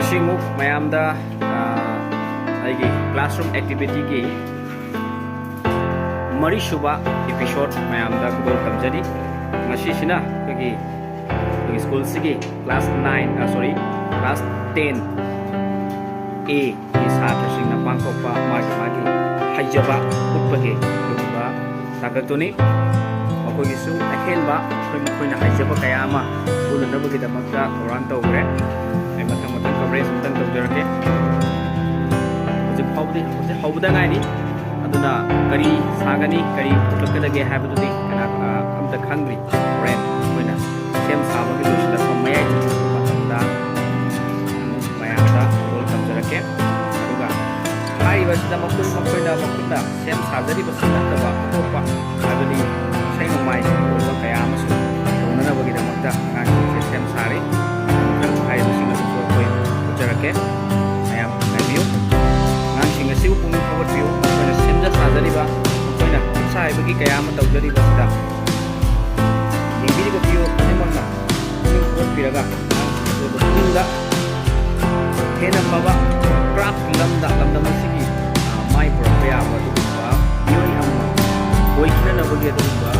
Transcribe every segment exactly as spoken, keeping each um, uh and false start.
ꯁꯤꯃꯨꯛ ꯃꯌꯥꯝꯗ, ꯑ, ꯑꯩꯒꯤ classroom activity ꯒꯤ ꯃꯔꯤꯁꯨꯕ episode ꯃꯌꯥꯝꯗ ꯈꯨꯗꯣꯜ ꯇꯝꯖꯔꯤ꯫ ꯉꯁꯤꯁꯤꯅ ꯑꯩꯈꯣꯏꯒꯤ, ꯑꯩꯈꯣꯏꯒꯤ school ꯁꯤꯒꯤ class nine, ꯑ, sorry, class ten A ꯒꯤ ꯁꯥꯇ꯭ꯔꯁꯤꯡꯅ ꯄꯥꯡꯊꯣꯛꯄ ꯃꯥꯒꯤ ꯃꯥꯒꯤ ꯍꯩꯖꯕ ꯎꯠꯄꯒꯤ ꯑꯗꯨꯒꯨꯝꯕ ꯇꯥꯡꯀꯛꯇꯨꯅꯤ꯫ ꯃꯈꯣꯏꯒꯤꯁꯨ ꯑꯍꯦꯟꯕ ꯑꯩꯈꯣꯏ ꯃꯈꯣꯏꯅ ꯍꯩꯖꯕ ꯀꯌꯥ ꯑꯃ ꯎꯠꯅꯅꯕꯒꯤꯗꯃꯛꯇ ꯊꯧꯔꯥꯡ ꯇꯧꯈ꯭ꯔꯦ꯫ ꯑꯩ ꯃꯊꯪ ꯃꯊꯪ coverage ꯑꯃꯇꯪ ꯇꯧꯖꯔꯛꯀꯦ꯫ ꯍꯧꯖꯤꯛ ꯐꯥꯎꯕꯗꯤ, ꯍꯧꯖꯤꯛ ꯍꯧꯕꯗ ꯉꯥꯏꯔꯤ꯫ ꯑꯗꯨꯅ ꯀꯔꯤ ꯁꯥꯒꯅꯤ, ꯀꯔꯤ ꯄꯨꯊꯣꯛꯀꯗꯒꯦ ꯍꯥꯏꯕꯗꯨꯗꯤ ꯀꯅꯥ, ꯑ, ꯑꯝꯇ ꯈꯪꯗ꯭ꯔꯤ꯫ ꯍꯣꯔꯦꯟ ꯑꯩꯈꯣꯏꯅ ꯁꯦꯝ ꯁꯥꯕꯒꯤ ꯂꯣꯏꯁꯤꯜꯂꯛꯄ ꯃꯌꯥꯏ ꯆꯟꯁꯤꯜꯂꯛꯄ ꯃꯇꯝꯗ ꯑꯃꯨꯛ ꯃꯌꯥꯝꯗ ꯈꯨꯗꯣꯜ ꯇꯝꯖꯔꯛꯀꯦ꯫ ꯑꯗꯨꯒ ꯍꯥꯏꯔꯤꯕꯁꯤꯗ ꯃꯈꯣꯏ ꯃꯈꯣꯏꯅ ꯃꯈꯨꯠꯅ ꯁꯦꯝ ꯁꯥꯖꯔꯤꯕꯁꯤ ꯅꯠꯇꯕ ꯑꯇꯣꯞꯄ, ꯍꯥꯏꯕꯗꯤ ꯏꯁꯩ ꯅꯣꯡꯃꯥꯏꯒꯤ ꯑꯣꯏꯕ ꯀꯌꯥ ꯑꯃꯁꯨ ꯇꯧꯅꯅꯕꯒꯤꯗꯃꯛꯇ ꯑꯉꯥꯡꯁꯤꯡꯁꯦ ꯁꯦꯝ ꯁꯥꯔꯤ꯫ ꯃꯊꯪ ꯍꯥꯏꯔꯤꯕꯁꯤꯡ ꯑꯗꯨꯁꯨ ꯑꯩꯈꯣꯏ ꯎꯠꯆꯔꯛꯀꯦ꯫ ꯃꯌꯥꯝ ꯉꯥꯏꯕꯤꯌꯨ꯫ ꯑꯉꯥꯡꯁꯤꯡ ꯑꯁꯤꯕꯨ ꯄꯨꯛꯅꯤꯡ ꯊꯧꯒꯠꯄꯤꯌꯨ꯫ ꯃꯈꯣꯏꯅ ꯁꯦꯝꯖ ꯁꯥꯖꯔꯤꯕ, ꯃꯈꯣꯏꯅ ꯈꯨꯠꯁꯥ ꯍꯩꯕꯒꯤ ꯀꯌꯥ ꯑꯃ ꯇꯧꯖꯔꯤꯕꯁꯤꯗ ꯌꯦꯡꯕꯤꯔꯤꯕ viewer ꯈꯨꯗꯤꯡꯃꯛꯅ ꯄꯨꯛꯅꯤꯡ ꯊꯧꯒꯠꯄꯤꯔꯒ ꯑꯉꯥꯡꯁꯤꯡ ꯑꯁꯤꯕꯨ ꯄꯨꯛꯅꯤꯡꯗ ꯍꯦꯟꯅ ꯐꯕ craft ꯀꯤ ꯂꯝꯗ, ꯂꯝꯗꯝ ꯑꯁꯤꯒꯤ, ꯑ, ꯃꯥꯏ ꯄꯨꯔꯛꯄ ꯌꯥꯕ ꯑꯗꯨꯒꯨꯝꯕ ꯃꯤꯑꯣꯏ ꯑꯃ ꯑꯣꯏꯈꯤꯅꯅꯕꯒꯤ ꯑꯗꯨꯒꯨꯝꯕ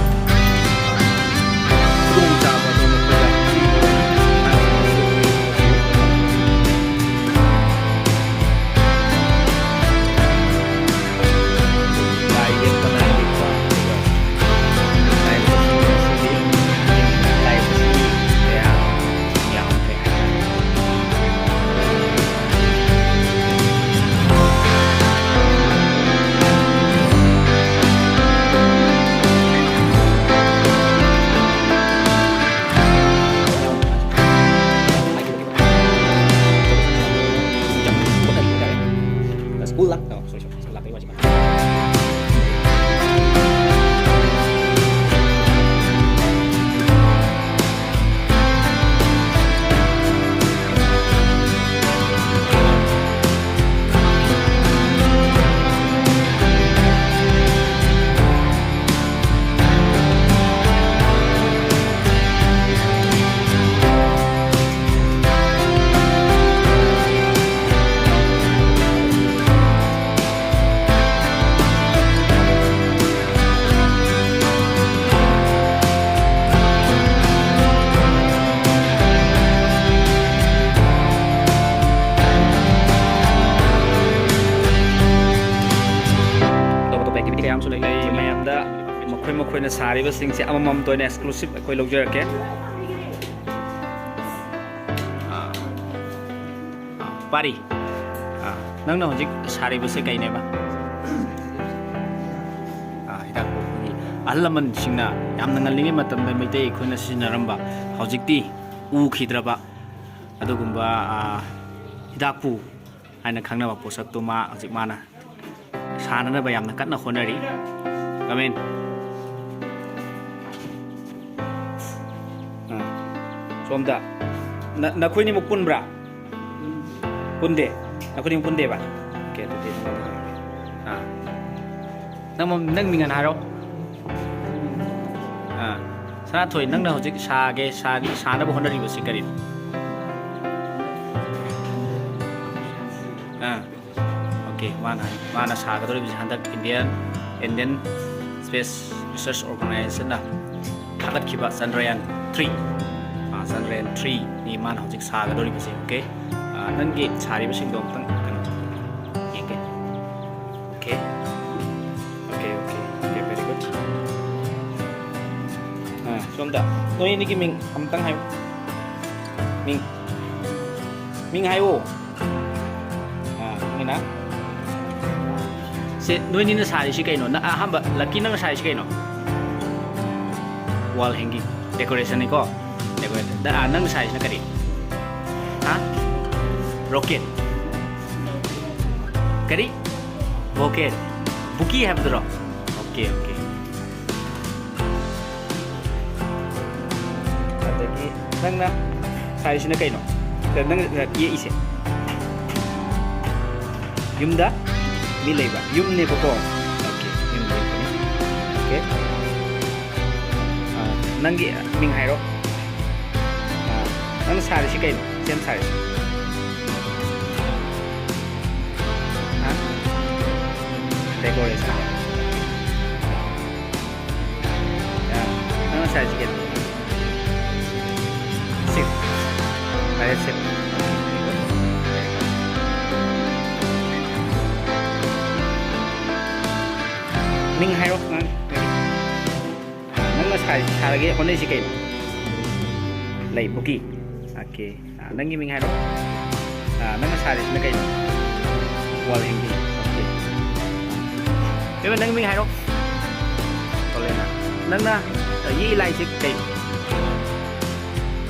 ꯈꯨꯗꯣꯡꯆꯥꯕ ꯑꯗꯨ ꯃꯈꯣꯏꯗ ꯄꯤꯕ ꯑꯣꯏꯅ ꯂꯥꯏ ꯌꯦꯛꯄ ꯅꯥꯏꯔꯤꯕ ꯑꯗꯨꯒ ꯂꯥꯏ ꯌꯦꯛꯄꯁꯤꯡ ꯑꯁꯤꯗꯤ ꯂꯥꯏ ꯌꯦꯛꯄꯁꯤꯡ ꯀꯌꯥ ꯌꯥꯝꯈ꯭ꯔꯦ ꯍꯥꯏꯇꯥꯔꯦ꯫ ꯑꯩꯈꯣꯏꯅ ꯁꯥꯔꯤꯕꯁꯤꯡꯁꯦ ꯑꯃꯃꯝꯇ ꯑꯣꯏꯅ exclusive ꯑꯩꯈꯣꯏ ꯂꯧꯖꯔꯛꯀꯦ꯫ ꯑꯥ, ꯑꯥ, ꯄꯥꯔꯤ, ꯑꯥ, ꯅꯪꯅ ꯍꯧꯖꯤꯛ ꯁꯥꯔꯤꯕꯁꯦ ꯀꯩꯅꯦꯕ? ꯑꯥ, ꯍꯤꯗꯥꯛ ꯄꯨ꯫ ꯑꯩꯈꯣꯏꯒꯤ ꯑꯍꯜ ꯂꯃꯟꯁꯤꯡꯅ ꯌꯥꯝꯅ ꯉꯜꯂꯤꯉꯩ ꯃꯇꯝꯗ ꯃꯩꯇꯩ ꯑꯩꯈꯣꯏꯅ ꯁꯤꯖꯤꯟꯅꯔꯝꯕ, ꯍꯧꯖꯤꯛꯇꯤ ꯎꯈꯤꯗ꯭ꯔꯕ ꯑꯗꯨꯒꯨꯝꯕ, ꯑꯥ, ꯍꯤꯗꯥꯛꯄꯨ ꯍꯥꯏꯅ ꯈꯪꯅꯕ ꯄꯣꯠꯁꯛꯇꯨ ꯃꯥ ꯍꯧꯖꯤꯛ ꯃꯥꯅ ꯁꯥꯅꯅꯕ ꯌꯥꯝꯅ ꯀꯟꯅ ꯍꯣꯠꯅꯔꯤ꯫ Come in. ꯑꯥ, ꯁꯣꯝꯗ ꯅ-, ꯅꯈꯣꯏꯅꯤꯃꯛ ꯄꯨꯟꯕ꯭ꯔꯥ? ꯄꯨꯟꯗꯦ? ꯅꯈꯣꯏꯅꯤꯃꯛ ꯄꯨꯟꯗꯦꯕ? Okay, ꯑꯗꯨꯗꯤ ꯅꯉꯣꯟꯗ ꯍꯪꯉꯒꯦ꯫ ꯑꯥ꯫ ꯅꯪ ꯃ-, ꯅꯪ ꯃꯤꯡ ꯍꯥꯟꯅ ꯍꯥꯏꯔꯣ꯫ ꯑꯥ꯫ ꯁꯅꯥꯊꯣꯏ, ꯅꯪꯅ ꯍꯧꯖꯤꯛ ꯁꯥꯒꯦ, ꯁꯥ-, ꯁꯥꯅꯕ ꯍꯣꯠꯅꯔꯤꯕꯁꯤ ꯀꯔꯤꯅꯣ? ꯑꯥ꯫ Okay, ꯃꯥꯅ, ꯃꯥꯅ ꯁꯥꯒꯗꯧꯔꯤꯕꯁꯤ ꯍꯟꯗꯛ Indian, Indian Space Research Organization ꯅ ꯊꯥꯒꯠꯈꯤꯕ Chandrayaan three, ꯑꯥ, Chandrayaan three ꯅꯤ ꯃꯥꯅ ꯍꯧꯖꯤꯛ ꯁꯥꯒꯗꯧꯔꯤꯕꯁꯦ, okay? ꯑꯥ, ꯅꯪꯒꯤ ꯁꯥꯔꯤꯕꯁꯤꯡꯗꯣ ꯑꯝꯇꯪ ꯀꯩꯅꯣ ꯌꯦꯡꯒꯦ꯫ Okay. Okay, okay, okay, very good. ꯑꯥ, ꯁꯣꯝꯗ ꯅꯣꯏ ꯑꯅꯤꯒꯤ ꯃꯤꯡ ꯑꯝꯇꯪ ꯍꯥꯏꯌꯨ꯫ ꯃꯤꯡ, ꯃꯤꯡ ꯍꯥꯏꯌꯨ꯫ ꯑꯥ, ꯅꯪꯒꯤꯅ? ꯁꯦ, ꯅꯣꯏꯅꯤꯅ ꯁꯥꯔꯤꯁꯤ ꯀꯩꯅꯣ? ꯅ-, ꯑꯍꯥꯟꯕ, ꯂꯛꯀꯤ, ꯅꯪꯅ ꯁꯥꯔꯤꯁꯤ ꯀꯩꯅꯣ? Wall hanging, decoration ꯅꯤꯀꯣ? Decoration꯫ ꯅ-, ꯑꯥ, ꯅꯪꯅ ꯁꯥꯔꯤꯁꯤꯅ ꯀꯔꯤ? ꯍꯥ? Rocket? ꯀꯔꯤ? Bouquet? Bouquet ꯍꯥꯏꯕꯗꯨꯔꯣ? Okay, okay. ꯑꯗꯒꯤ ꯅꯪꯅ ꯁꯥꯔꯤꯁꯤꯅ ꯀꯩꯅꯣ? ꯅꯪ ꯌꯦꯛꯏꯁꯦ? ꯌꯨꯝꯗ ꯃꯤ ꯂꯩꯕ꯫ ꯌꯨꯝꯅꯦꯕꯀꯣ꯫ Okay, ꯌꯨꯝ ꯂꯩꯕꯅꯤ꯫ Okay. ꯑꯥ, ꯅꯪꯒꯤ ꯃꯤꯡ ꯍꯥꯏꯔꯣ꯫ ꯑꯥ, ꯅꯪꯅ ꯁꯥꯔꯤꯁꯤ ꯀꯩꯅꯣ? ꯁꯦꯝ ꯁꯥꯔꯤꯁꯤ? ꯍꯥ? Decoration. ꯑꯥ, ꯅꯪꯅ ꯁꯥꯔꯤꯁꯤ ꯀꯩꯅꯣ? Shape. Pirate shape. ꯃꯤꯡ ꯍꯥꯏꯔꯣ ꯅꯪ꯫ ꯁꯥꯔꯒꯦ ꯍꯣꯠꯅꯔꯤꯁꯤ ꯀꯩꯅꯣ? ꯂꯩ, ꯕꯨꯀꯤ꯫ ꯑꯣꯀꯦ꯫ ꯑꯥ, ꯅꯪꯒꯤ ꯃꯤꯡ ꯍꯥꯏꯔꯣ꯫ ꯑꯥ, ꯅꯪꯅ ꯁꯥꯔꯤꯁꯤꯅ ꯀꯩꯅꯣ? ꯋꯥꯜ ꯍꯦꯡꯒꯤꯡ꯫ ꯑꯣꯀꯦ꯫ ꯏꯕꯦꯝꯃ, ꯅꯪ ꯃꯤꯡ ꯍꯥꯏꯔꯣ꯫ ꯀꯣꯂꯦꯅꯥ꯫ ꯅꯪꯅ ꯌꯦꯛꯏ ꯂꯥꯏꯁꯤ ꯀꯩꯅꯣ?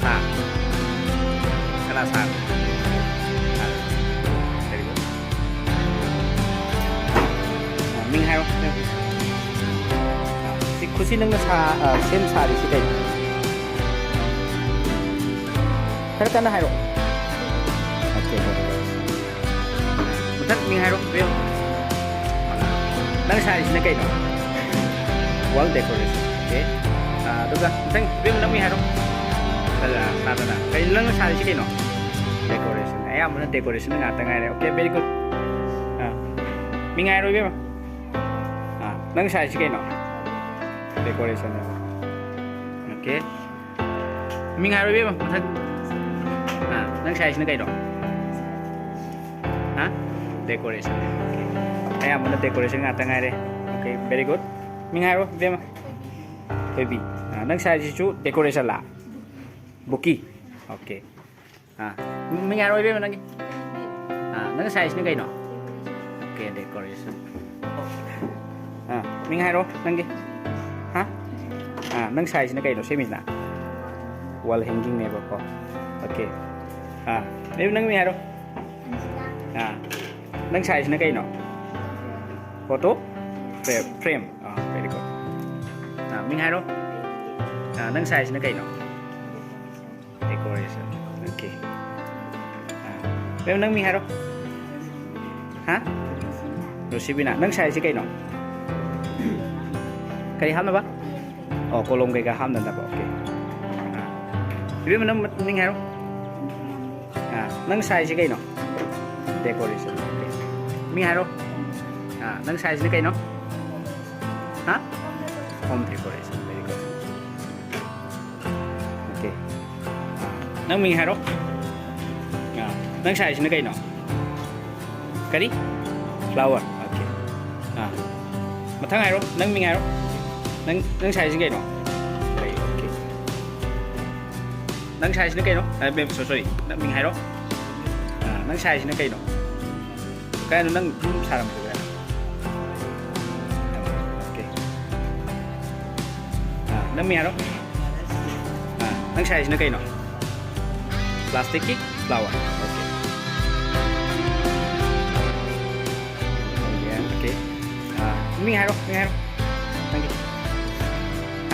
ꯍꯥ? ꯀꯅꯥ ꯁꯥ? ꯍꯥ? Very good꯫ ꯑꯥ, ꯃꯤꯡ ꯍꯥꯏꯔꯣ꯫ ꯑꯥ, ꯁꯤ ꯈꯨꯠꯁꯤ ꯅꯪꯅ ꯁꯥ-, ꯑꯥ, ꯁꯦꯝ ꯁꯥꯔꯤꯁꯤ ꯀꯩꯅꯣ? ꯈꯔ ꯀꯟꯅ ꯍꯥꯏꯔꯣ꯫ Okay, okay. ꯃꯊꯪ ꯃꯤꯡ ꯍꯥꯏꯔꯣ, ꯏꯕꯦꯝꯃ꯫ ꯅꯪ ꯁꯥꯔꯤꯁꯤꯅ ꯀꯩꯅꯣ? Wall decoration꯫ ꯑꯣꯀꯦ꯫ ꯑꯥ, ꯑꯗꯨꯒ ꯃꯊꯪ ꯏꯕꯦꯝꯃ, ꯅꯪ ꯃꯤꯡ ꯍꯥꯏꯔꯣ꯫ ꯑꯗ ꯁꯥꯗꯅ꯫ ꯀꯩꯅꯣ ꯅꯪꯅ ꯁꯥꯔꯤꯁꯤ ꯀꯩꯅꯣ? Decoration꯫ ꯑꯌꯥꯝꯕꯅ decoration ꯉꯥꯛꯇ ꯉꯥꯏꯔꯦ꯫ Okay, very good꯫ ꯑꯥ, ꯃꯤꯡ ꯍꯥꯏꯔꯣ, ꯏꯕꯦꯝꯃ꯫ ꯑꯥ, ꯅꯪ ꯁꯥꯔꯤꯁꯤ ꯀꯩꯅꯣ? Decoration ꯍꯥꯏꯕ꯫ ꯑꯣꯀꯦ꯫ ꯃꯤꯡ ꯍꯥꯏꯔꯣ, ꯏꯕꯦꯝꯃ, ꯃꯊꯪ꯫ ꯑꯥ, ꯅꯪ ꯁꯥꯏꯁꯤꯅ ꯀꯩꯅꯣ? ꯍꯥ? Decoration꯫ ꯑꯣꯀꯦ꯫ ꯑꯌꯥꯝꯕꯅ decoration ꯉꯥꯛꯇ ꯉꯥꯏꯔꯦ꯫ Okay, very good꯫ ꯃꯤꯡ ꯍꯥꯏꯔꯣ, ꯏꯕꯦꯝꯃ꯫ ꯊꯣꯏꯕꯤ꯫ ꯑꯥ, ꯅꯪ ꯁꯥꯏꯁꯤꯁꯨ decoration ꯂꯥ? ꯕꯨꯀꯤ꯫ ꯑꯣꯀꯦ꯫ ꯑꯥ, ꯃꯤꯡ ꯍꯥꯏꯔꯣ, ꯏꯕꯦꯝꯃ, ꯅꯪꯒꯤ꯫ ꯑꯥ, ꯅꯪ ꯁꯥꯏꯁꯤꯅ ꯀꯩꯅꯣ? Okay, decoration꯫ ꯑꯥ, ꯃꯤꯡ ꯍꯥꯏꯔꯣ, ꯅꯪꯒꯤ꯫ ꯍꯥ? ꯑꯥ, ꯅꯪ ꯁꯥꯏꯁꯤꯅ ꯀꯩꯅꯣ ꯁꯦꯝꯃꯤꯁꯤꯅ? Wall hanging ꯅꯦꯕꯀꯣ꯫ ꯑꯣꯀꯦ꯫ ꯑꯥ, ꯏꯕꯦꯝꯃ, ꯅꯪ ꯃꯤꯡ ꯍꯥꯏꯔꯣ꯫ ꯑꯥ, ꯅꯪ ꯁꯥꯏꯁꯤꯅ ꯀꯩꯅꯣ? Photo frame, frame꯫ ꯑꯥ, very good꯫ ꯑꯥ, ꯃꯤꯡ ꯍꯥꯏꯔꯣ꯫ ꯑꯥ, ꯅꯪ ꯁꯥꯏꯁꯤꯅ ꯀꯩꯅꯣ? Decoration꯫ ꯑꯣꯀꯦ꯫ ꯑꯥ, ꯃꯦꯝ, ꯅꯪ ꯃꯤꯡ ꯍꯥꯏꯔꯣ꯫ ꯍꯥ? ꯔꯣꯁꯤꯕꯤꯅꯥ꯫ ꯅꯪ ꯁꯥꯏꯁꯤ ꯀꯩꯅꯣ? ꯀꯔꯤ ꯍꯥꯞꯅꯕ? ꯑꯣ, ꯀꯣꯂꯣꯝ ꯀꯩꯀꯥ ꯍꯥꯞꯅꯅꯕ꯫ ꯑꯣꯀꯦ꯫ ꯑꯥ, ꯏꯕꯦꯝꯃ, ꯅꯪ ꯃꯤꯡ ꯍꯥꯏꯔꯣ꯫ ꯑꯥ, ꯅꯪ ꯁꯥꯏꯁꯤ ꯀꯩꯅꯣ? Decoration꯫ ꯑꯣꯀꯦ꯫ ꯃꯤꯡ ꯍꯥꯏꯔꯣ꯫ ꯑꯥ, ꯅꯪ ꯁꯥꯏꯁꯤꯅ ꯀꯩꯅꯣ? ꯍꯥ? Home decoration꯫ Very good꯫ Okay. ꯅꯪ ꯃꯤꯡ ꯍꯥꯏꯔꯣ꯫ ꯑꯥ, ꯅꯪ ꯁꯥꯏꯁꯤꯅ ꯀꯩꯅꯣ? ꯀꯔꯤ? Flower꯫ ꯑꯣꯀꯦ꯫ ꯑꯥ, ꯃꯊꯪ ꯍꯥꯏꯔꯣ꯫ ꯅꯪ ꯃꯤꯡ ꯍꯥꯏꯔꯣ꯫ ꯅꯪ, ꯅꯪ ꯁꯥꯏꯁꯤ ꯀꯩꯅꯣ? ꯅꯪ ꯁꯥꯏꯁꯤꯅ ꯀꯩꯅꯣ? ꯑ, ꯃꯦꯝ, ꯁꯣ-, ꯁꯣꯔꯤ, ꯅꯪ ꯃꯤꯡ ꯍꯥꯏꯔꯣ꯫ ꯑ, ꯅꯪ ꯁꯥꯏꯁꯤꯅ ꯀꯩꯅꯣ? ꯀꯩꯅꯣ ꯅꯪ ꯁꯨꯝ ꯁꯥꯔꯝꯕꯗꯨꯗ? ꯑꯣꯀꯦ꯫ ꯑ, ꯅꯪ ꯃꯤꯡ ꯍꯥꯏꯔꯣ꯫ ꯑ, ꯅꯪ ꯁꯥꯏꯁꯤꯅ ꯀꯩꯅꯣ? ꯄ꯭ꯂꯥꯁꯇꯤꯛꯀꯤ ꯐ꯭ꯂꯥꯋꯔ꯫ ꯑꯣꯀꯦ꯫ ꯑꯣꯀꯦ꯫ ꯑ, ꯃꯤꯡ ꯍꯥꯏꯔꯣ, ꯃꯤꯡ ꯍꯥꯏꯔꯣ꯫ ꯅꯪꯒꯤ꯫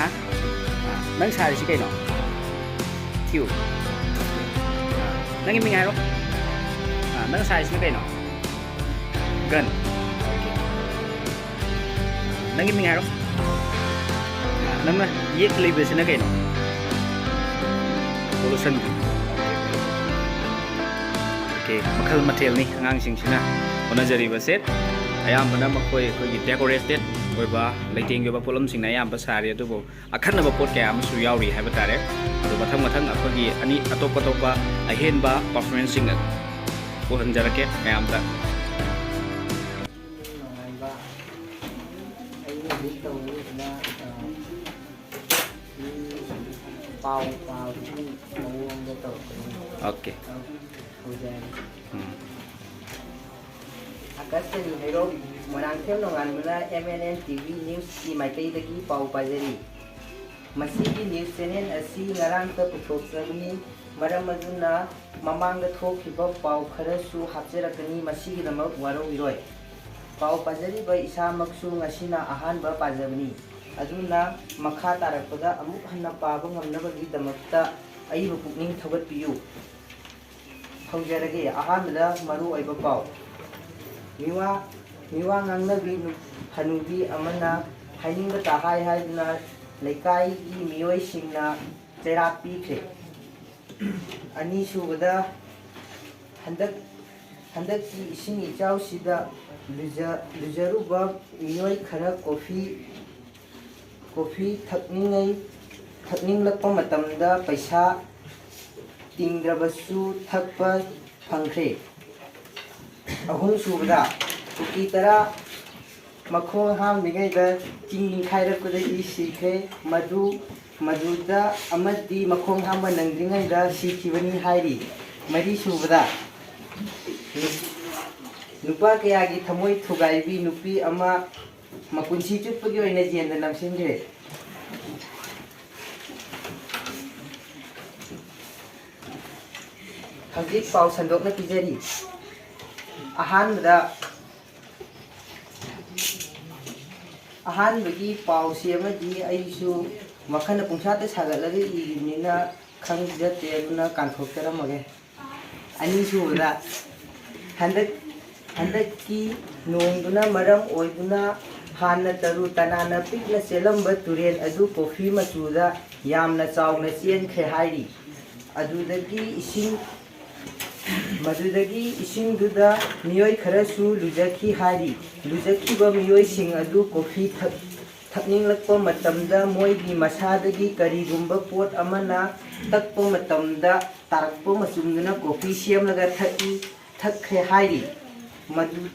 ꯍꯥ? ꯑ, ꯅꯪ ꯁꯥꯔꯤꯁꯤ ꯀꯩꯅꯣ? ꯊꯤꯌꯨ꯫ ꯑ, ꯅꯪꯒꯤ ꯃꯤꯡ ꯍꯥꯏꯔꯣ꯫ ꯑ, ꯅꯪ ꯁꯥꯔꯤꯁꯤꯅ ꯀꯩꯅꯣ? ꯒꯟ꯫ ꯅꯪꯒꯤ ꯃꯤꯡ ꯍꯥꯏꯔꯣ꯫ ꯅꯪꯅ ꯌꯦꯛꯂꯤꯕꯁꯤꯅ ꯀꯩꯅꯣ? ꯄꯣꯂꯨꯁꯟ꯫ ꯑꯣꯀꯦ, ꯃꯈꯜ ꯃꯊꯦꯜꯅꯤ ꯑꯉꯥꯡꯁꯤꯡꯁꯤꯅ ꯍꯣꯠꯅꯖꯔꯤꯕꯁꯦ꯫ ꯑꯌꯥꯝꯕꯅ ꯃꯈꯣꯏ ꯑꯩꯈꯣꯏꯒꯤ ꯗꯦꯀꯣꯔꯦꯇꯦꯠ ꯑꯣꯏꯕ, ꯂꯩꯇꯦꯡꯒꯤ ꯑꯣꯏꯕ ꯄꯣꯠꯂꯝꯁꯤꯡꯅ ꯑꯌꯥꯝꯕ ꯁꯥꯔꯤ, ꯑꯗꯨꯕꯨ ꯑꯈꯟꯅꯕ ꯄꯣꯠ ꯀꯌꯥ ꯑꯃꯁꯨ ꯌꯥꯎꯔꯤ ꯍꯥꯏꯕ ꯇꯥꯔꯦ꯫ ꯑꯗꯨ ꯃꯊꯪ ꯃꯊꯪ ꯑꯩꯈꯣꯏꯒꯤ ꯑꯅꯤ ꯑꯇꯣꯞ ꯑꯇꯣꯞꯄ ꯑꯍꯦꯟꯕ ꯄꯔꯐꯣꯔꯃꯦꯟꯁꯁꯤꯡ ꯎꯍꯟꯖꯔꯛꯀꯦ ꯃꯌꯥꯝꯗ꯫ ꯅꯨꯡꯉꯥꯏꯕ꯫ ꯑꯩꯅ ꯍꯧꯖꯤꯛ ꯇꯧꯔꯤꯁꯤꯅ, ꯑ, ꯃꯤ ꯄꯥꯎ ꯄꯥꯕꯒꯤ ꯃꯑꯣꯡꯗ ꯇꯧꯔꯛꯄꯅꯤ꯫ ꯑꯣꯀꯦ꯫ ꯍꯧꯖꯔꯒꯦ꯫ ꯎꯝ꯫ ꯑꯀꯥꯁꯕꯥꯅꯤ ꯍꯩꯔꯣꯛ, Moirangthem ꯅꯣꯡꯉꯥꯟꯕꯅ M N N T V News-ꯀꯤ ꯃꯥꯏꯀꯩꯗꯒꯤ ꯄꯥꯎ ꯄꯥꯖꯔꯤ꯫ ꯃꯁꯤꯒꯤ news channel ꯑꯁꯤ ꯉꯔꯥꯡꯇ ꯄꯨꯊꯣꯛꯆꯕꯅꯤ, ꯃꯔꯝ ꯑꯗꯨꯅ ꯃꯃꯥꯡꯗ ꯊꯣꯛꯈꯤꯕ ꯄꯥꯎ ꯈꯔꯁꯨ ꯍꯥꯞꯆꯔꯛꯀꯅꯤ, ꯃꯁꯤꯒꯤꯗꯃꯛ ꯋꯥꯔꯧꯕꯤꯔꯣꯏ꯫ ꯄꯥꯎ ꯄꯥꯖꯔꯤꯕ ꯏꯁꯥꯃꯛꯁꯨ ꯉꯁꯤꯅ ꯑꯍꯥꯟꯕ ꯄꯥꯖꯕꯅꯤ, ꯑꯗꯨꯅ ꯃꯈꯥ ꯇꯥꯔꯛꯄꯗ ꯑꯃꯨꯛ ꯍꯟꯅ ꯄꯥꯕ ꯉꯝꯅꯕꯒꯤꯗꯃꯛꯇ ꯑꯏꯕ ꯄꯨꯛꯅꯤꯡ ꯊꯧꯒꯠꯄꯤꯌꯨ꯫ ꯍꯧꯖꯔꯒꯦ꯫ ꯑꯍꯥꯟꯕꯗ ꯃꯔꯨ ꯑꯣꯏꯕ ꯄꯥꯎ꯫ ꯃꯤꯋꯥ, ꯃꯤꯋꯥ ꯉꯥꯡꯅꯕꯤ ꯅꯨ-, ꯍꯅꯨꯕꯤ ꯑꯃꯅ ꯍꯥꯏꯅꯤꯡꯕ ꯇꯥꯍꯥꯏ ꯍꯥꯏꯗꯨꯅ ꯂꯩꯀꯥꯏꯒꯤ ꯃꯤꯑꯣꯏꯁꯤꯡꯅ ꯆꯩꯔꯥꯛ ꯄꯤꯈ꯭ꯔꯦ꯫ ꯑꯅꯤꯁꯨꯕꯗ, ꯍꯟꯗꯛ, ꯍꯟꯗꯛꯀꯤ ꯏꯁꯤꯡ ꯏꯆꯥꯎꯁꯤꯗ ꯂꯨꯖ-, ꯂꯨꯖꯔꯨꯕ ꯃꯤꯑꯣꯏ ꯈꯔ ꯀꯣꯐꯤ ꯀꯣꯐꯤ ꯊꯛꯅꯤꯡꯉꯩ, ꯊꯛꯅꯤꯡꯂꯛꯄ ꯃꯇꯝꯗ ꯄꯩꯁꯥ ꯇꯤꯡꯗ꯭ꯔꯕꯁꯨ ꯊꯛꯄ ꯐꯪꯈ꯭ꯔꯦ꯫ ꯑꯍꯨꯝꯁꯨꯕꯗ, ꯀꯨꯀꯤ ꯇꯔꯥ ꯃꯈꯣꯡ ꯍꯥꯝꯂꯤꯉꯩꯗ ꯆꯤꯡ ꯅꯤꯡꯈꯥꯏꯔꯛꯄꯗꯒꯤ ꯁꯤꯈ꯭ꯔꯦ꯫ ꯃꯗꯨ ꯃꯗꯨꯗ ꯑꯃꯗꯤ ꯃꯈꯣꯡ ꯍꯥꯝꯕ ꯅꯪꯗ꯭ꯔꯤꯉꯩꯗ ꯁꯤꯈꯤꯕꯅꯤ ꯍꯥꯏꯔꯤ꯫ ꯃꯔꯤ ꯁꯨꯕꯗ, ꯅꯨꯄꯥ ꯀꯌꯥꯒꯤ ꯊꯃꯣꯏ ꯊꯨꯒꯥꯏꯕꯤ ꯅꯨꯄꯤ ꯑꯃ ꯃꯄꯨꯟꯁꯤ ꯆꯨꯞꯄꯒꯤ ꯑꯣꯏꯅ ꯖꯦꯜꯗ ꯅꯝꯁꯤꯟꯈ꯭ꯔꯦ꯫ ꯍꯧꯖꯤꯛ ꯄꯥꯎ ꯁꯟꯗꯣꯛꯅ ꯄꯤꯖꯔꯤ꯫ ꯑꯍꯥꯟꯕꯗ, ꯑꯍꯥꯟꯕꯒꯤ ꯄꯥꯎꯁꯤ ꯑꯃꯗꯤ ꯑꯩꯁꯨ ꯋꯥꯈꯜꯅ ꯄꯨꯡꯁꯥꯠꯇ ꯁꯥꯒꯠꯂꯒ ꯏꯔꯤꯕꯅꯤꯅ ꯈꯪꯖꯗꯦ, ꯑꯗꯨꯅ ꯀꯥꯟꯊꯣꯛꯆꯔꯝꯃꯒꯦ꯫ ꯑꯅꯤꯁꯨꯕꯗ, ꯍꯟꯗꯛ, ꯍꯟꯗꯛꯀꯤ ꯅꯣꯡꯗꯨꯅ ꯃꯔꯝ ꯑꯣꯏꯗꯨꯅ ꯍꯥꯟꯅ ꯇꯔꯨ ꯇꯅꯥꯟꯅ ꯄꯤꯛꯅ ꯆꯦꯜꯂꯝꯕ ꯇꯨꯔꯦꯜ ꯑꯗꯨ ꯀꯣꯐꯤ ꯃꯆꯨꯗ ꯌꯥꯝꯅ ꯆꯥꯎꯅ ꯆꯦꯟꯈ꯭ꯔꯦ ꯍꯥꯏꯔꯤ꯫ ꯑꯗꯨꯗꯒꯤ ꯏꯁꯤꯡ, ꯃꯗꯨꯗꯒꯤ ꯏꯁꯤꯡꯗꯨꯗ ꯃꯤꯑꯣꯏ ꯈꯔꯁꯨ ꯂꯨꯖꯈꯤ ꯍꯥꯏꯔꯤ꯫ ꯂꯨꯖꯈꯤꯕ ꯃꯤꯑꯣꯏꯁꯤꯡ ꯑꯗꯨ ꯀꯣꯐꯤ ꯊꯛ-, ꯊꯛꯅꯤꯡꯂꯛꯄ ꯃꯇꯝꯗ ꯃꯣꯏꯒꯤ ꯃꯁꯥꯗꯒꯤ ꯀꯔꯤꯒꯨꯝꯕ ꯄꯣꯠ ꯑꯃꯅ ꯇꯛꯄ ꯃꯇꯝꯗ ꯇꯥꯔꯛꯄ ꯃꯆꯨꯝꯗꯨꯅ ꯀꯣꯐꯤ ꯁꯦꯝꯂꯒ ꯊꯛꯏ, ꯊꯛꯈ꯭ꯔꯦ ꯍꯥꯏꯔꯤ꯫ ꯃꯗꯨ,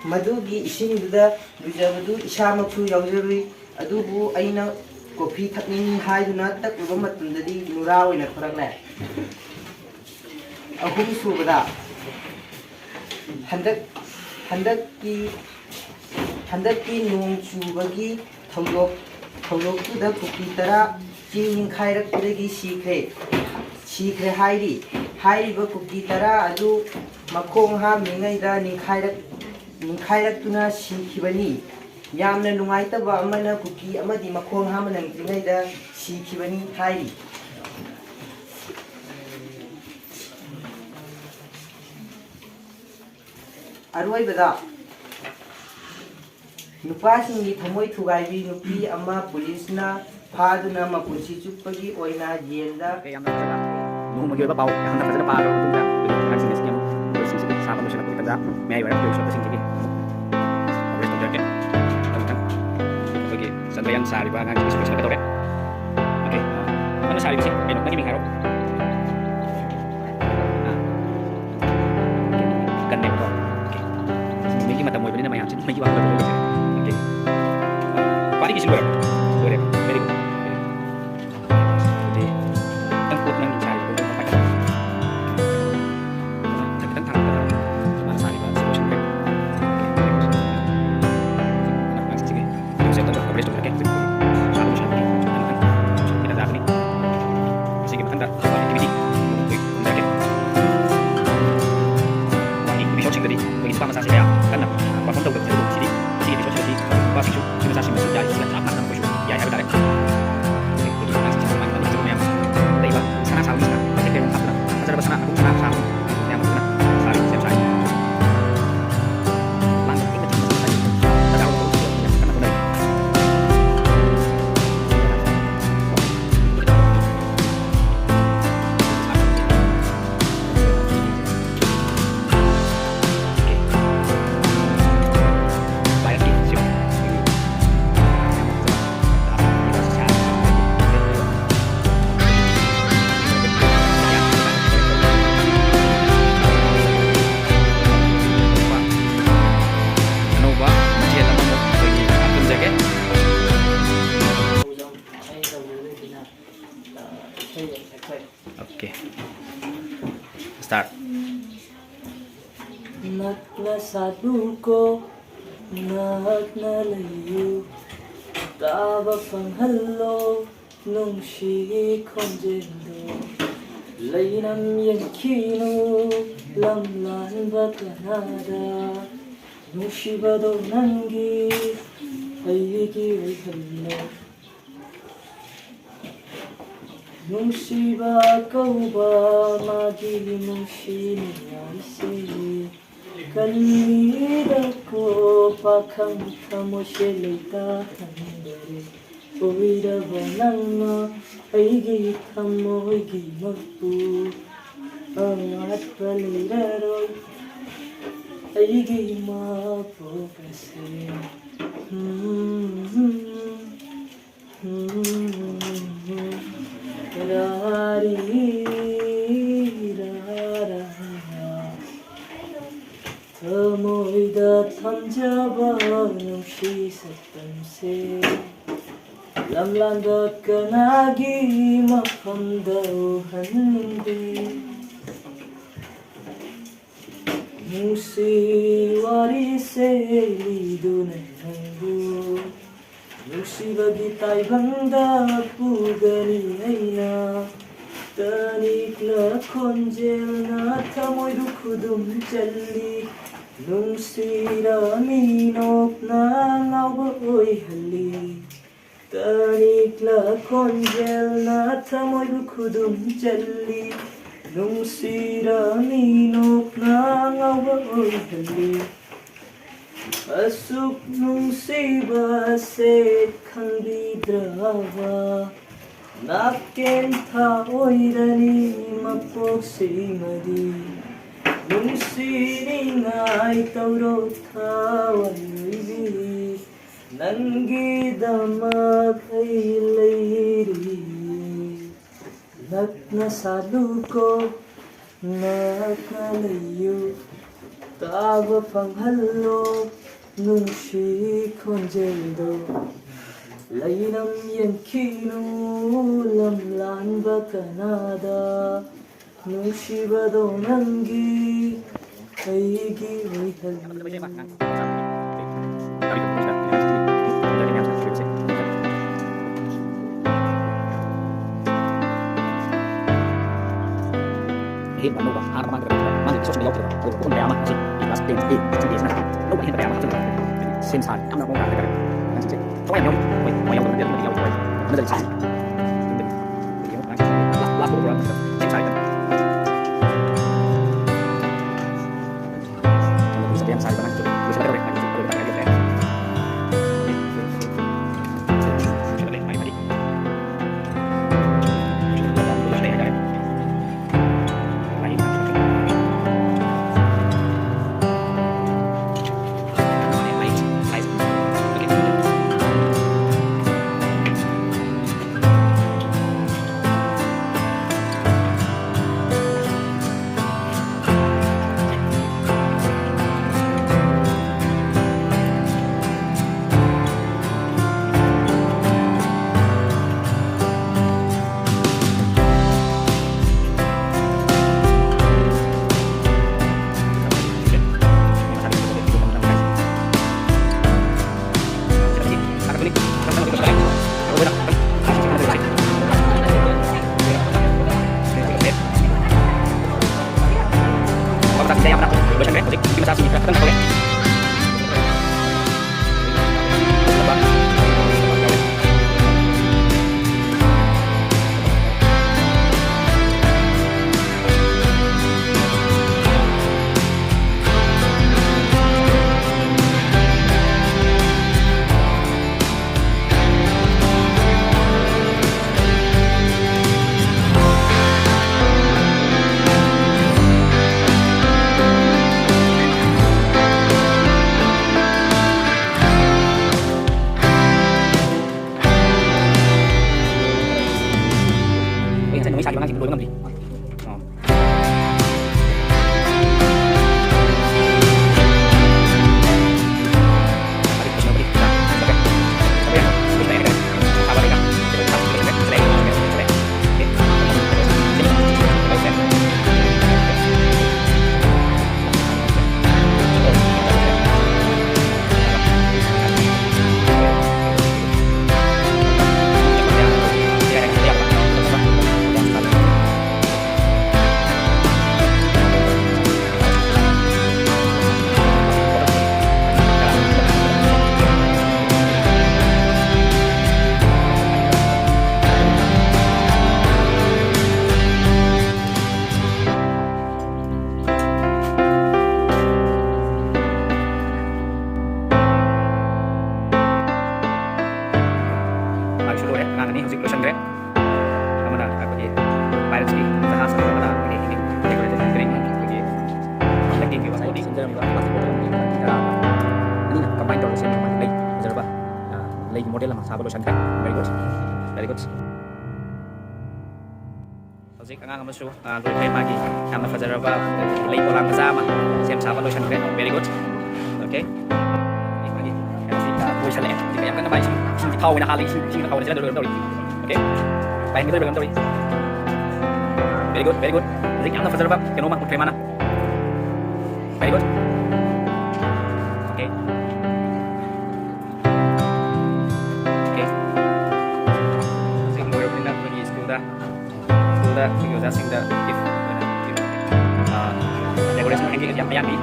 ꯃꯗꯨꯒꯤ ꯏꯁꯤꯡꯗꯨꯗ ꯂꯨꯖꯕꯗꯨ ꯏꯁꯥꯃꯛꯁꯨ ꯌꯥꯎꯖꯔꯨꯏ, ꯑꯗꯨꯕꯨ ꯑꯩꯅ ꯀꯣꯐꯤ ꯊꯛꯅꯤꯡꯏ ꯍꯥꯏꯗꯨꯅ ꯇꯛꯂꯨꯕ ꯃꯇꯝꯗꯗꯤ ꯅꯨꯔꯥ ꯑꯣꯏꯅ ꯊꯣꯔꯛꯂꯦ꯫ ꯑꯍꯨꯝꯁꯨꯕꯗ, ꯍꯟꯗꯛ, ꯍꯟꯗꯛꯀꯤ, ꯍꯟꯗꯛꯀꯤ ꯅꯣꯡ ꯆꯨꯕꯒꯤ ꯊꯧꯗꯣꯛ, ꯊꯧꯗꯣꯛꯇꯨꯗ ꯀꯨꯀꯤ ꯇꯔꯥ ꯆꯤꯡ ꯅꯤꯡꯈꯥꯏꯔꯛꯄꯗꯒꯤ ꯁꯤꯈ꯭ꯔꯦ, ꯁꯤꯈ꯭ꯔꯦ ꯍꯥꯏꯔꯤ꯫ ꯍꯥꯏꯔꯤꯕ ꯀꯨꯀꯤ ꯇꯔꯥ ꯑꯗꯨ ꯃꯈꯣꯡ ꯍꯥꯝꯂꯤꯉꯩꯗ ꯅꯤꯡꯈꯥꯏꯔꯛ-, ꯅꯤꯡꯈꯥꯏꯔꯛꯇꯨꯅ ꯁꯤꯈꯤꯕꯅꯤ꯫ ꯌꯥꯝꯅ ꯅꯨꯡꯉꯥꯏꯇꯕ ꯑꯃꯅ, ꯀꯨꯀꯤ ꯑꯃꯗꯤ ꯃꯈꯣꯡ ꯍꯥꯝꯕ ꯅꯪꯗ꯭ꯔꯤꯉꯩꯗ ꯁꯤꯈꯤꯕꯅꯤ ꯍꯥꯏꯔꯤ꯫ ꯑꯔꯣꯏꯕꯗ, ꯅꯨꯄꯥꯁꯤꯡꯒꯤ ꯊꯃꯣꯏ ꯊꯨꯒꯥꯏꯕꯤ ꯅꯨꯄꯤ ꯑꯃ ꯄꯨꯂꯤꯁꯅ ꯐꯥꯗꯨꯅ ꯃꯄꯨꯟꯁꯤ ꯆꯨꯞꯄꯒꯤ ꯑꯣꯏꯅ ꯖꯦꯜꯗ ꯀꯌꯥꯝꯅ ꯐꯖꯕ ꯅꯣꯡꯃꯒꯤ ꯑꯣꯏꯕ ꯄꯥꯎ ꯌꯥꯝꯅ ꯐꯖꯅ ꯄꯥꯈ꯭ꯔꯕ ꯃꯇꯨꯡꯗ, ꯑꯩꯈꯣꯏꯒꯤ ꯑꯉꯥꯡꯁꯤꯡ ꯑꯁꯤꯒꯤ ꯑꯃꯨꯛ ꯂꯣꯏꯁꯤꯟꯁꯤꯒꯤ ꯁꯥꯕ ꯂꯣꯏꯁꯤꯜꯂꯛꯄꯒꯤ ꯇꯥꯟꯖꯥ ꯃꯌꯥꯏ ꯑꯣꯏꯔꯞ ꯂꯣꯏꯁꯤꯜꯂꯛꯄꯁꯤꯡꯁꯤꯒꯤ ꯑꯃꯨꯛ ꯔꯦꯁ ꯇꯧꯖꯔꯛꯀꯦ꯫ ꯑꯗꯨ ꯃꯊꯪ ꯑꯩꯈꯣꯏꯒꯤ ꯆꯟꯕꯌꯥꯡ ꯁꯥꯔꯤꯕ ꯑꯉꯥꯡꯁꯤꯡꯁꯤꯁꯨ ꯂꯣꯏꯁꯤꯜꯂꯛꯀꯗꯧꯔꯦ꯫ ꯑꯣꯀꯦ꯫ ꯅꯪꯅ ꯁꯥꯔꯤꯕꯁꯤ ꯀꯩꯅꯣ? ꯅꯪꯒꯤ ꯃꯤꯡ ꯍꯥꯏꯔꯣ꯫ ꯑꯥ꯫ ꯀꯟꯅꯦꯕꯀꯣ꯫ ꯑꯣꯀꯦ꯫ ꯅꯨꯃꯤꯠꯀꯤ ꯃꯇꯝ ꯑꯣꯏꯕꯅꯤꯅ ꯃꯌꯥꯝꯁꯤ ꯅꯨꯃꯤꯠꯀꯤ ꯋꯥꯈꯜꯗ ꯂꯣꯏ ꯂꯩꯖꯔꯦ꯫ ꯑꯣꯀꯦ꯫ ꯄꯥꯔꯤꯒꯤꯁꯤ ꯂꯣꯏꯔꯕꯣ? ꯂꯣꯏꯔꯦ꯫ Very good꯫ ꯇꯥꯛ꯫ ꯅꯛꯅ ꯁꯥꯠꯂꯨꯀꯣ, ꯅꯛꯅ ꯂꯩꯌꯨ, ꯇꯥꯕ ꯐꯪꯍꯜꯂꯣ ꯅꯨꯡꯁꯤ ꯈꯣꯟꯖꯦꯜꯗꯣ꯫ ꯂꯩꯅꯝ ꯌꯦꯡꯈꯤꯅꯨ ꯂꯝꯂꯥꯟꯕ ꯀꯅꯥꯗ, ꯅꯨꯡꯁꯤꯕꯗꯣ ꯅꯪꯒꯤ ꯑꯩꯒꯤ ꯑꯣꯏꯍꯜꯂꯣ꯫ ꯅꯨꯡꯁꯤꯕ ꯀꯧꯕ ꯃꯥꯒꯤ ꯅꯨꯡꯁꯤ ꯅꯨꯡꯉꯥꯏꯁꯦ꯫ ꯀꯜꯂꯤꯗꯀꯣ ꯄꯥꯈꯪ ꯊꯃꯣꯏꯁꯦ ꯂꯩꯇꯥꯍꯟꯗꯔꯦ꯫ ꯑꯣꯏꯔꯕ ꯅꯪꯅ ꯑꯩꯒꯤ ꯊꯃꯣꯏꯒꯤ ꯃꯄꯨ꯫ ꯑꯋꯥꯠꯄ ꯂꯩꯔꯔꯣꯏ ꯑꯩꯒꯤ ꯏꯃꯥ ꯄꯣꯛꯄꯁꯦ꯫ ꯎꯝ꯫ ꯊꯃꯣꯏꯗ ꯊꯝꯖꯕ ꯅꯨꯡꯁꯤ ꯁꯛꯇꯝꯁꯦ꯫ ꯂꯝꯂꯥꯟꯗ ꯀꯅꯥꯒꯤ ꯃꯐꯝꯗ ꯎꯍꯟꯅꯤꯡꯗꯦ꯫ ꯅꯨꯡꯁꯤ ꯋꯥꯔꯤꯁꯦ ꯂꯤꯗꯨꯅ ꯅꯪꯕꯨ ꯅꯨꯡꯁꯤꯕꯒꯤ ꯇꯥꯏꯕꯪꯗ ꯄꯨꯒꯅꯤ ꯑꯩꯅ꯫ ꯇꯅꯤꯛꯂ ꯈꯣꯟꯖꯦꯜꯅ ꯊꯃꯣꯏꯕꯨ ꯈꯨꯗꯨꯝ ꯆꯜꯂꯤ꯫ ꯅꯨꯡꯁꯤꯔ ꯃꯤꯅꯣꯛꯅ ꯉꯥꯎꯕ ꯑꯣꯏꯍꯜꯂꯤ꯫ ꯇꯅꯤꯛꯂ ꯈꯣꯟꯖꯦꯜꯅ ꯊꯃꯣꯏꯕꯨ ꯈꯨꯗꯨꯝ ꯆꯜꯂꯤ꯫ ꯅꯨꯡꯁꯤꯔ ꯃꯤꯅꯣꯛꯅ ꯉꯥꯎꯕ ꯑꯣꯏꯍꯜꯂꯤ꯫ ꯑꯁꯨꯛ ꯅꯨꯡꯁꯤꯕꯁꯦ ꯈꯪꯕꯤꯗ꯭ꯔꯕ ꯅꯥꯀꯦꯟꯊꯥ ꯑꯣꯏꯔꯅꯤ ꯃꯄꯣꯛꯁꯤꯃꯗꯤ꯫ ꯅꯨꯡꯁꯤꯅꯤꯡꯉꯥꯏ ꯇꯧꯔꯣ ꯊꯋꯥꯏ ꯑꯣꯏꯕꯤ, ꯅꯪꯒꯤꯗꯃꯛ ꯑꯩ ꯂꯩꯔꯤꯌꯦ꯫ ꯅꯛꯅ ꯁꯥꯠꯂꯨꯀꯣ, ꯅꯛꯅ ꯂꯩꯌꯨ, ꯇꯥꯕ ꯐꯪꯍꯜꯂꯣ ꯅꯨꯡꯁꯤ ꯈꯣꯟꯖꯦꯜꯗꯣ꯫ ꯂꯩꯅꯝ ꯌꯦꯡꯈꯤꯅꯨ ꯂꯝꯂꯥꯟꯕ ꯀꯅꯥꯗ, ꯅꯨꯡꯁꯤꯕꯗꯣ ꯅꯪꯒꯤ ꯑꯩꯒꯤ ꯑꯣꯏꯍꯜꯂꯨ꯫ ꯑꯍꯦꯟꯕ ꯑꯅꯧꯕ ꯑꯥꯔ ꯃꯃꯥꯡꯗ ꯃꯥꯒꯤ ꯁꯣꯛꯁꯤꯡꯗ ꯌꯥꯎꯈꯤꯕ ꯑꯗꯨꯒ ꯄꯣꯠꯂꯝ ꯀꯌꯥ ꯑꯃ ꯉꯁꯤ ꯀ꯭ꯂꯥꯁ ꯇꯦꯟ ꯑꯦ ꯁꯤꯡ ꯑꯦꯁꯤꯅ ꯑꯅꯧꯕ ꯑꯍꯦꯟꯕ ꯀꯌꯥ ꯑꯃ ꯍꯥꯞꯆꯤꯟꯕ ꯁꯦꯝ ꯁꯥꯔꯤ ꯌꯥꯝꯅ ꯃꯑꯣꯡ ꯇꯥꯅ ꯍꯥꯏꯇꯥꯔꯦ꯫ ꯑꯉꯥꯡꯁꯤꯡꯁꯦ ꯊꯋꯥꯏ ꯌꯥꯝ ꯌꯥꯎꯔꯤ꯫ ꯃꯣꯏ ꯊꯋꯥꯏ ꯌꯥꯎꯗꯕ ꯅꯠꯇꯦ, ꯑꯗꯨꯕꯨꯗꯤ ꯌꯥꯎꯔꯤ, ꯊꯋꯥꯏ ꯌꯥꯎꯗꯕ꯫ ꯑꯃꯗ ꯂꯩꯁꯤ꯫ ꯌꯦꯡꯉꯣ ꯑꯉꯥꯡꯁꯤꯡ ꯂꯥꯁ ꯂꯥꯁ ꯄꯣꯛꯄ ꯁꯦꯝ ꯁꯥꯔꯤ꯫ ꯑꯗꯨꯒ ꯁꯦꯝ ꯁꯥꯔꯤꯕ ꯑꯉꯥꯡꯁꯤꯡꯁꯨ ꯂꯣꯏꯁꯤꯜꯂꯛꯀꯗꯧꯔꯦ꯫ ꯑꯉꯥꯡꯁꯤꯡꯁꯨ ꯑꯗꯨꯒ ꯇꯪꯈꯥꯏ ꯂꯣꯏꯁꯤꯜꯂꯛꯑꯦ꯫ ꯂꯣꯏꯁꯤꯜꯂꯛꯀꯗꯧꯔꯦ꯫ ꯃꯥꯏ ꯃꯥꯏ ꯁꯥꯕ ꯂꯣꯏꯁꯤꯟꯈ꯭ꯔꯦ꯫ Very good, very good. ꯍꯧꯖꯤꯛ ꯑꯉꯥꯡ ꯑꯃꯁꯨ, ꯑ, ꯂꯣꯏꯈ꯭ꯔꯦ꯫ ꯃꯥꯒꯤ ꯌꯥꯝꯅ ꯐꯖꯔꯕ ꯂꯩ ꯄꯣꯂꯥꯡ ꯃꯆꯥ ꯑꯃ ꯁꯦꯝ ꯁꯥꯕ ꯂꯣꯏꯁꯤꯟꯈ꯭ꯔꯦ꯫ Very good. Okay. ꯃꯥꯒꯤ ꯀꯩꯅꯣꯁꯤ, ꯑ, ꯂꯣꯏꯁꯤꯜꯂꯛꯑꯦ꯫ ꯍꯧꯖꯤꯛ ꯌꯥꯝ ꯀꯟꯅ ꯃꯥꯏ ꯏꯁꯤꯡ, ꯏꯁꯤꯡꯁꯤ ꯊꯥꯎ ꯑꯣꯏꯅ ꯍꯥꯜꯂꯤ꯫ ꯏꯁꯤꯡ, ꯏꯁꯤꯡꯅ ꯊꯥꯎ ꯑꯣꯏꯅ ꯆꯦꯜꯍꯟꯗꯣꯔꯤ ꯀꯩꯅꯣꯝ ꯇꯧꯔꯤ꯫ Okay. ꯄꯥꯏꯍꯟꯒꯗꯧꯔꯤ ꯀꯩꯅꯣꯝ ꯇꯧꯔꯤ꯫ Very good, very good. ꯍꯧꯖꯤꯛ ꯌꯥꯝꯅ ꯐꯖꯔꯕ ꯀꯩꯅꯣꯝꯃ ꯎꯠꯈ꯭ꯔꯦ ꯃꯥꯅ꯫ Very good. Okay. Okay. ꯍꯧꯖꯤꯛ ꯂꯣꯏꯔꯕꯅꯤꯅ ꯑꯩꯈꯣꯏꯒꯤ ꯁ꯭ꯀꯨꯜꯗ, ꯁ꯭ꯀꯨꯜꯗ ꯑꯩꯈꯣꯏꯒꯤ ꯑꯣꯖꯥꯁꯤꯡꯗ gift ꯑꯣꯏꯅ, ꯑ, decoration ꯍꯥꯏꯗꯤ ꯌꯥꯝ ꯑꯌꯥꯝꯕꯤ,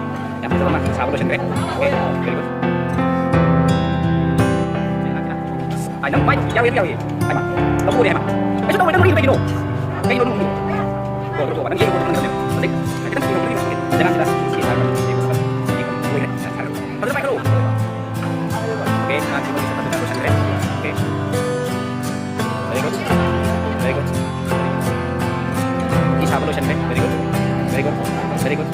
ꯌꯥꯝ ꯐꯖꯕ ꯑꯃ ꯁꯥꯕ ꯂꯣꯏꯁꯤꯟꯈ꯭ꯔꯦ꯫ Okay, very good. ꯑꯁ, ꯑꯩ ꯅꯪ ꯃꯥꯏ ꯌꯥꯎꯏ, ꯌꯥꯎꯏ꯫ ꯍꯥꯏꯃ, ꯂꯧꯊꯣꯛꯎꯔꯦ ꯍꯥꯏꯃ꯫ ꯀꯩꯁꯨ ꯇꯧꯔꯣꯏꯗ, ꯅꯣꯏ ꯀꯩꯒꯤꯅꯣ? ꯀꯩꯒꯤꯅꯣ ꯅꯣꯛꯏꯗꯣ? ꯀꯣ, ꯂꯧꯊꯣꯛꯑꯣ, ꯅꯪ ꯌꯦꯡꯉꯣ, ꯅꯪ ꯌꯦꯡꯉꯣ꯫ ꯍꯧꯖꯤꯛ, ꯍꯥꯏꯐꯦꯠꯇꯪ ꯌꯦꯡꯉꯣ, ꯌꯦꯡꯉꯣ꯫ ꯖꯒꯥꯁꯤꯗ ꯁꯤ ꯁꯥꯔꯒ ꯌꯦꯡꯉꯣ꯫ ꯂꯣꯏꯔꯦ, ꯁꯥꯔꯒ꯫ ꯐꯖꯅ ꯄꯥꯏꯈꯠꯂꯣ꯫ Okay, ꯑꯉꯥꯡꯁꯤ ꯃꯣꯏꯒꯤ ꯆꯠꯄꯗꯨꯅ ꯂꯣꯏꯁꯤꯟꯈ꯭ꯔꯦ꯫ Okay. Very good. Very good. ꯐꯤ ꯁꯥꯕ ꯂꯣꯏꯁꯤꯟꯈ꯭ꯔꯦ꯫ Very good. Very good. Very good.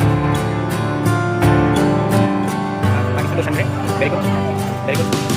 ꯃꯥꯒꯤꯁꯨ ꯂꯣꯏꯁꯤꯟꯈ꯭ꯔꯦ꯫ Very good. Very good.